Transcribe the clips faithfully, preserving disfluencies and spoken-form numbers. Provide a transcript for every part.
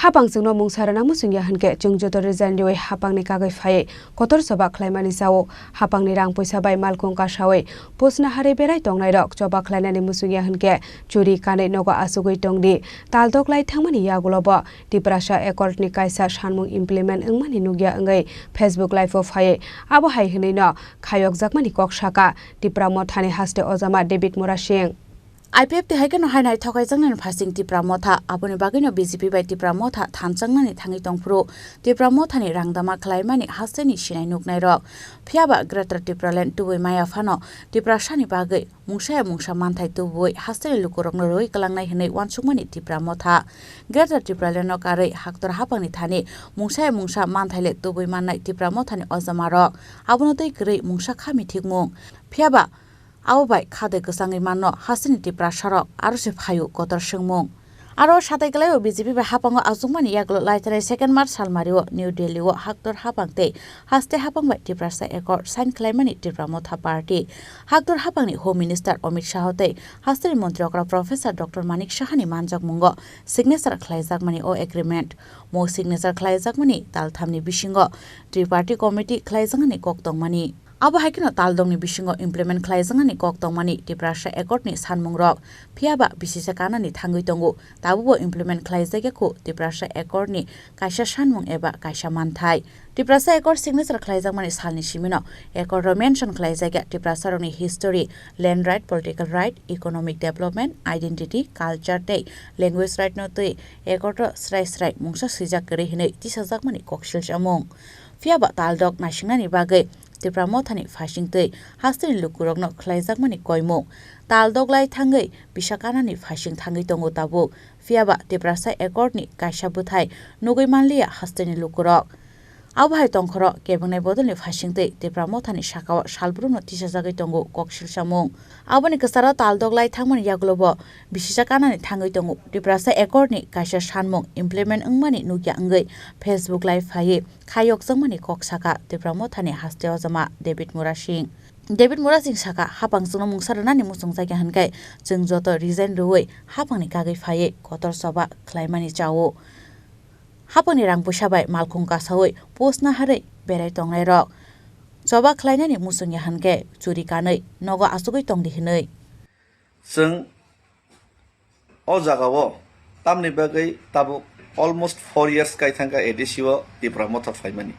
Hapang chwngno mungsa rwna muchung ya hwnkhe chwng joto resign rwui hapangni kagwi phaiwi kotor choba khlaimani chao. Hapangni rang puisa bai malkhung kasawi pusna harwi berai tongnairok choba khlainani muchung ya hwnkhe churi kanwi nogo achugwi tongdi. Taldok lai thangmani yagulobo Tiprasa Accord ni kaisa sanmung implement wngmani nukya wngwi Facebook Live o phaiwi abo hai hwnwino khayokjakmani kok saka Tipra Mothani haste ojama David Murasing. I P F T hai kheno hai naithokaijaknani phasing Tipra Motha, aboni bagwino B J P bai Tipra Motha thanchaknani thangwi tongphuru Tipra Mothani rangdama khlaimani hasteni sinai nuknairok. Phiyaba Greater Tipraland tubui maya phano Tiprasani bagwi mungsa ya mungsa manthai tubui hasteni lukurokno rwui kwlangnai hwnwi uansukmani Tipra Motha. Greater Tipraland no karwi haktor hapangni thani mungsa ya mungsa manthai le tubui mannai Tipra Mothani ojamarok. Abono tei kwrwi mungsa kha mithikmung. Phiyaba abo bai kha dai kwchangwi manno hasteni Tiprasarok aro se phaio kotor swngmung. Aro satai kwlaio B J P bai hapango achukmani yagulo laithanai second March salmario New Delhi o haktor hapang tei haste hapang bai Tiprasa Accord sign khlaimani Tipra Motha Party. Haktor hapangni Home Minister Amit Shah tei hasteni montri okra Professor Doctor Manik Saha ni manjakmungo signature khlaijakmani o agreement. Mo signature khlaijakmani talthamni bisingo Triparty Committee khlaijaknani kok tongmani. Abo hai kheno taldokni bisingo implement khlaijaknani kok tongmani Tiprasa Accord ni sanmungrok. Phiyaba bisisa kanani thangwi tongo, tabukbo implement khlaijakya kho Tiprasa Accord ni kaisa sanmung eba kaisa manthai. Tiprasa Accord signature khlaijakmani salni simino Accord o mention khlaijakya Tiprasarokni history, land right, political right, economic development, identity, culture tei language right no twi Accord o srai srai mungsa swijak kwrwi hwnwi tisajakmani koksil chamung. Phiyaba taldok naisingnani bagwi Tipra Mothani phasing twi hasteni lukurokno khlaijakmani koimung. Taldok lai thangwi bisa kanani phasing thangwi tongo tabuk. Phiyaba Tiprasa Accord ni kaisa bwthai nugwi manliya hasteni lukurok. Abo hai tongkhoro kebengnai bodolni phasing twi Tipra Mothani sakao salbrumno tisajagwi tongo koksil chamung. Aboni kwcharo taldok lai thangmani yagulobo bisisa kanani thangwi tongo. Tiprasa Accord ni kaisa sanmung implement wngmani nukya wngwi Facebook Live phaiwi khayokjakmani kok saka Tipra Mothani haste ojama David Murasing. David Murasing saka, hapang chwngno mungsa rwnani muchungjakya hwnkhe chwng joto resign rwui hapangni kagwi phaiwi kotor choba khlaimani chao. Hapangni rang puisa bai malkhung kasawi post naharwi berai tongnairok choba khlainani muchungya hwnkhe churi kanwi nogo achugwi tongdi hwnwi. Chwng o jagao tamni bagwi tabuk almost four years kai thangkha A D C o Tipra Motha phaimani.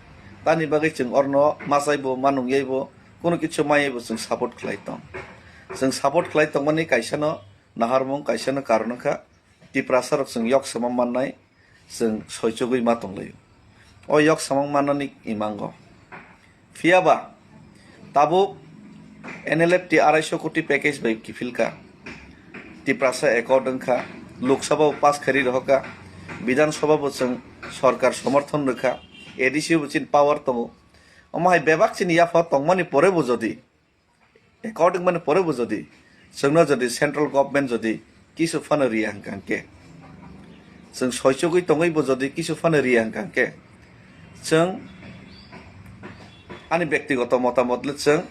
Tamni bagwi chwng orno machaibo, manungyaibo, kunu kichu mayaibo chwng support khlai tong. Chwng support khlai tongmani kaisano naharmung, kaisano karon wngkha Tiprasarok chwng yok sama mannai, chwng soichugwi ma tonglaio. O yok samung mannani imango. Phiyaba tabuk N L F T arai sho koti package bai kiphilkha. Tiprasa accord wngkha, Lok Sabha o pass khairi rohorkha, Bidhan Sabha bo chwng sorkar somorthon rwkha, A D C o bo chini power tongo. Omo hai bebak chini yapha tongmani pore bo jodi According mani pore bo jodi chwngno jodi central government jodi kisu phano riya hwnkha hwnkhe, chwng soichugwi tongwi bo jodi kisu phano riya hwnkha hwnkhe, chwng ani bektigoto motamot le chwng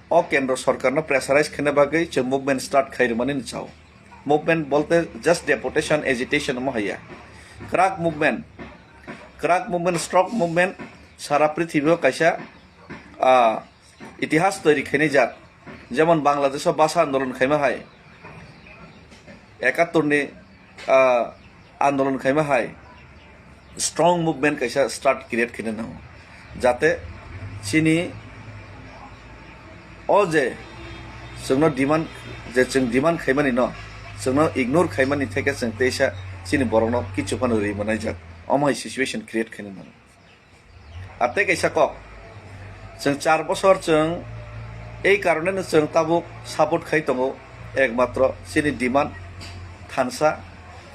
o kendro sorkarno pressurize khaina bagwi chwng movement start khai rwmani ni chao. Movement bolte just deputation, agitation omo haiya. Kwrak movement, kwrak movement, strong movement sara prithibio kaisa, ah, itihas toiri khainai jak, jemon Bangladesh o bhasha andolon khaima hai, ekattor ni, ah, andolon khaima hai, strong movement kaisa start create khaina nango, jate chini o je chwngno demand, je chwng demand khaimani no chwngno ignore khaimani theke chwng teisa chini borokno kichu phano ri manai jak, omo hai situation create khaina nango. Ar tei kaisa kok, chwng char bosor chwng ei karoneno chwng tabuk support khai tongo, ekmatro chini demand thansa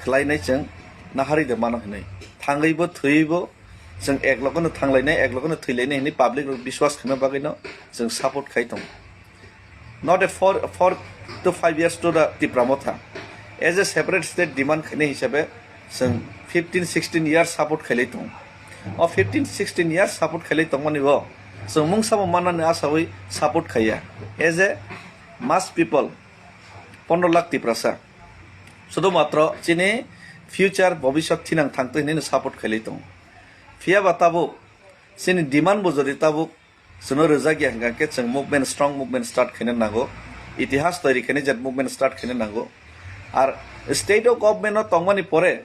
khlainai chwng naharwi de mano hinwi. Thangwibo thwiwibo chwng ek logono thanglainai, ek logono thwilainai hinwi public rok biswas khaima bagwino chwng support khai tongo. Not a four, four to five years to the Tipra Motha. As a separate state demand khainai hisabe chwng fifteen sixteen years support khailai tongo. O fifteen sixteen years support khailai tongmani bo chwng mungsa bo mannani asawi support khaiya. As a mass people, pondro lakh Tiprasa. Sudu matro chini future bobisot thinang thangtwi hinwi no support khailai tongo. Phiya ba tabuk chini demand bo jodi tabuk chwngno rwjak ya hwnkha khe chwng movement, strong movement start khaina nango. Itihas toiri khainai jat movement start khaina nango. Ar state o government o tongmani pore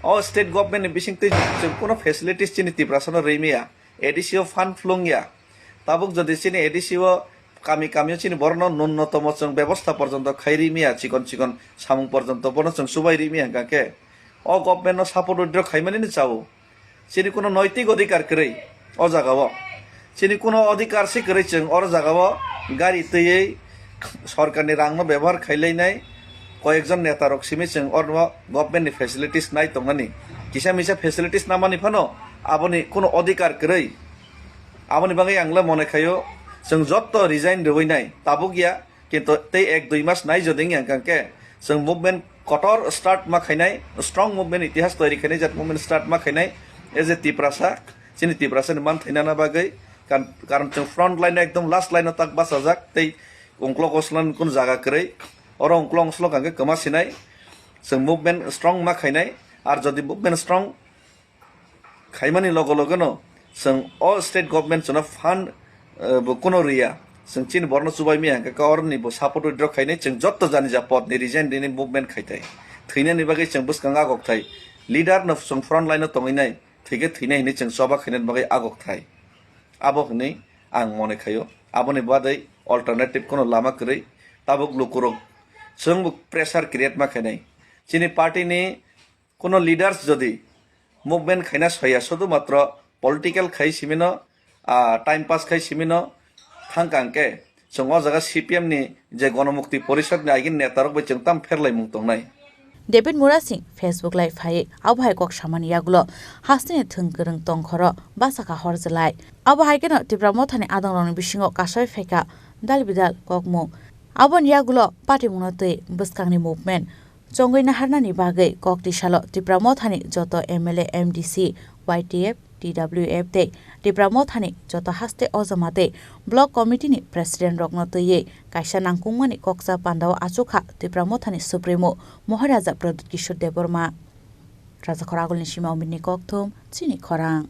o state government ni bisingtwi chwng kuno facilities chini Tiprasano rwi maya, A D C o fund phlung ya. Tabuk jodi chini A D C o kami kami o chini borokno nunnotomo chwng bebosta porjonto khai rwi maya, chikon chikon samung porjonto bono chwng chubai rwi maya hwnkha khe o government no support withdraw khaimani ni chao. Chini kuno noitik odhikar kwrwi o jaga o. Chini kuno odhikar se kwrwi chwng oro jaga o gari twiwi sorkarni rangno bebohar khailainai koyekjon neta rok simi chwng oro government ni facilities nai tongnani. Kisa misa facilities namani phano aboni kuno odhikar kwrwi. Aboni bagwi ang le mone khaio chwng jotto resign rwui nai tabuk ya. Kintu tei ek dui mas nai jodi wngya hwnkha khe chwng movement kotor start ma khainai, strong movement, itihas toiri khainai jat movement start ma khainai. As a Tiprasa, chini Tiprasa ni manthainana bagwi kan-, karon chwng front line o ekdom last line o tak bachajak tei ungklo goslan kun jaga kwrwi. Oro ungklo ungklo hwnkha khe kwma sinai chwng movement strong ma khainai. Ar jodi movement strong khaimani logo logo no chwng o state government chwngno fund, eh, bo kuno riya. Chwng chini borno chubai maya hwnkha khe oroni bo support withdraw khainai chwng jotto jani ja pod ni resign rini movement khaitai. Thwinani bagwi chwng bwskango agok thai. Leader no chwng front line o tongwi nai. Thwikhe thwinai hinwi chwng choba khainani bagwi agok thai. Abo hinwi ang mone khaio. Aboni badai alternative kuno lama kwrwi. Tabuk lukurok chwng bo pressure create ma khainai. Chini party ni Kuno leaders jodi movement khaina soya, sudu matro political khai simino, ah, time pass khai simino thangkang khe, chwng o jaga C P M ni je Gonomukti Porishad ni agini neta rok bai chwng tam pherlaimung tongnai. David Murasing Facebook live phaiwi abo hai kok samani yagulo hasteni thwng kwrwng tongkhoro bachakha horjelai. Abo hai kheno Tipra Mothani adongrokni bisingo kasai phaikha dal bidal kokmung. Aboni yagulo patimungno twi bwskangni movement chongwi naharnani bagwi kok tisalo Tipra Mothani joto M L A, M D C, Y T F, T W F tei Tipra Mothani joto haste ojama tei Block Committee ni President rokno twiwi kaisa nangkukmani kokcha pandao achukha Tipra Mothani Supremo Moharaja Pradyut Kishore Debbarma. Rajakhor Agulni simi Omirni kokthum, chini khorang.